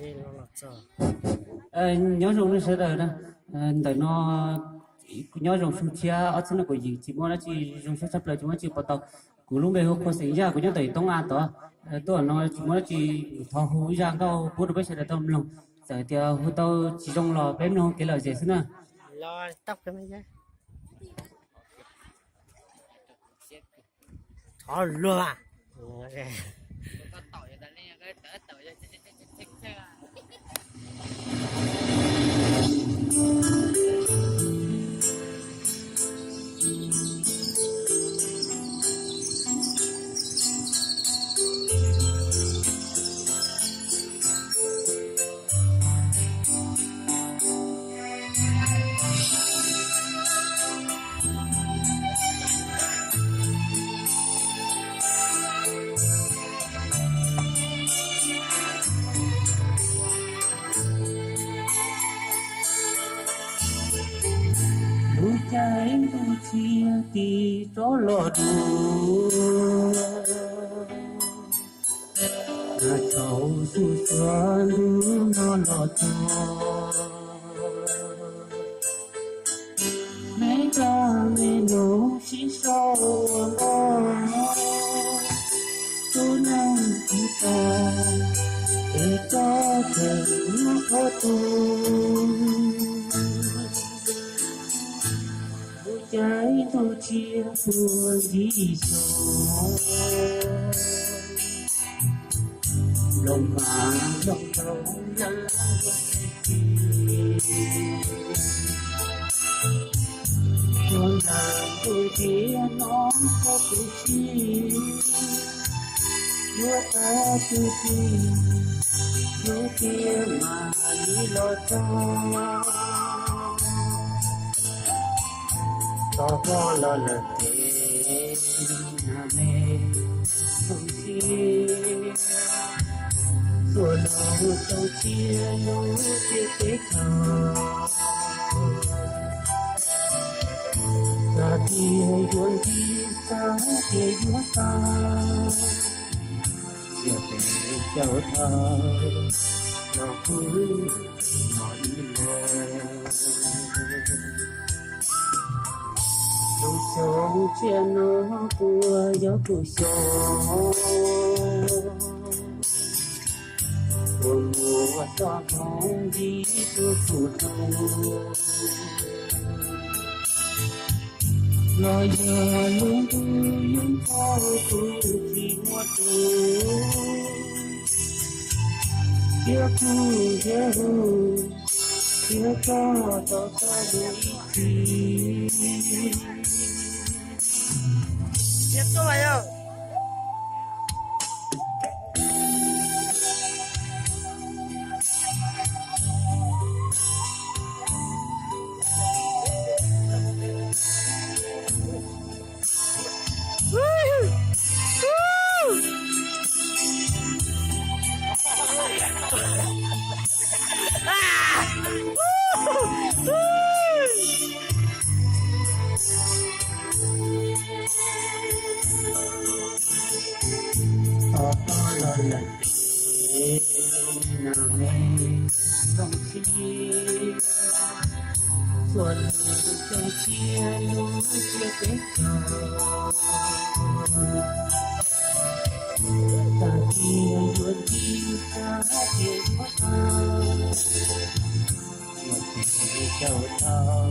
Nyob zoo nej sawv daws na, ntawm no kuv nyob zoo xyoo tshiab ob txhiab nees nkaum yim tsis muaj dab tsi zoo siab tshaj plaws, tsis muaj dab tsi pom tau. Kuv lub npe hu Qhua Xeem Yaj, kuv nyob ntawm Toob Av tod. Tuaj no tsis muaj dab tsi, thov hu ib zaj nkauj pub rau peb sawv daws tau mloog, txawm tias hu tau tsis zoo los peb mloog kev lom zem xwb na. Thov luag. Lub caij ntuj txias tig rov los dua, nag tshauv xuj xuav ntuj no los txog. Me nkauj me noog sib sau ua nkauj, tub neeg tub tag, es txog tseem muab qhuav tu. Lub caij ntuj txias tuaj nti xyoo, loos mas loos ntau yam luag txij ti. Tuag ntas ntuj tiaj no txhob tu siab, yuav tau tus twg lub tiaj mas li los txog. Tau hlo los lawm ces nag me zoo siab, xuas los tau cia lub tiaj teb chaws. Xav tias yuav nti, xav tias yuav tag, yog peb caum dhau los kuj tsis hnov ib los. Lub xyoo tshiab no puas yog kuv xyoo, puas muaj txoj hmoov nti tuaj kuv tus, los yog lub ntuj yeej tau kuv tsis muaj tus, thiab kuv thiab hu, thiab koj tau txoj lus ib txhis. Tau hlo los lawm ces nag me zoo siab, xuas los tau cia lub tiaj teb chaws. Xav tias yuav nti, xav tias yuav tag, yog peb caum dhau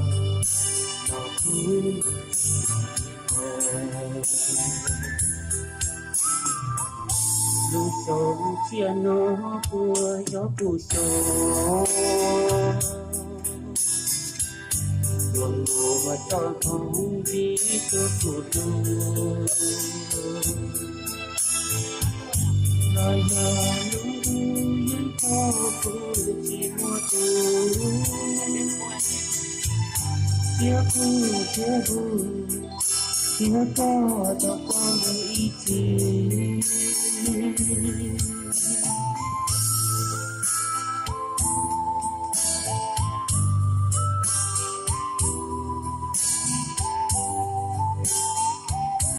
los kuj tsis hnov ib los. Lub xyoo tshiab no puas yog kuv xyoo, puas muaj txoj hmoov nti tuaj kuv tus, los yog lub ntuj yeej tau kuv tsis muaj tus, thiab kuv thiab hu, thiab koj tau koj lub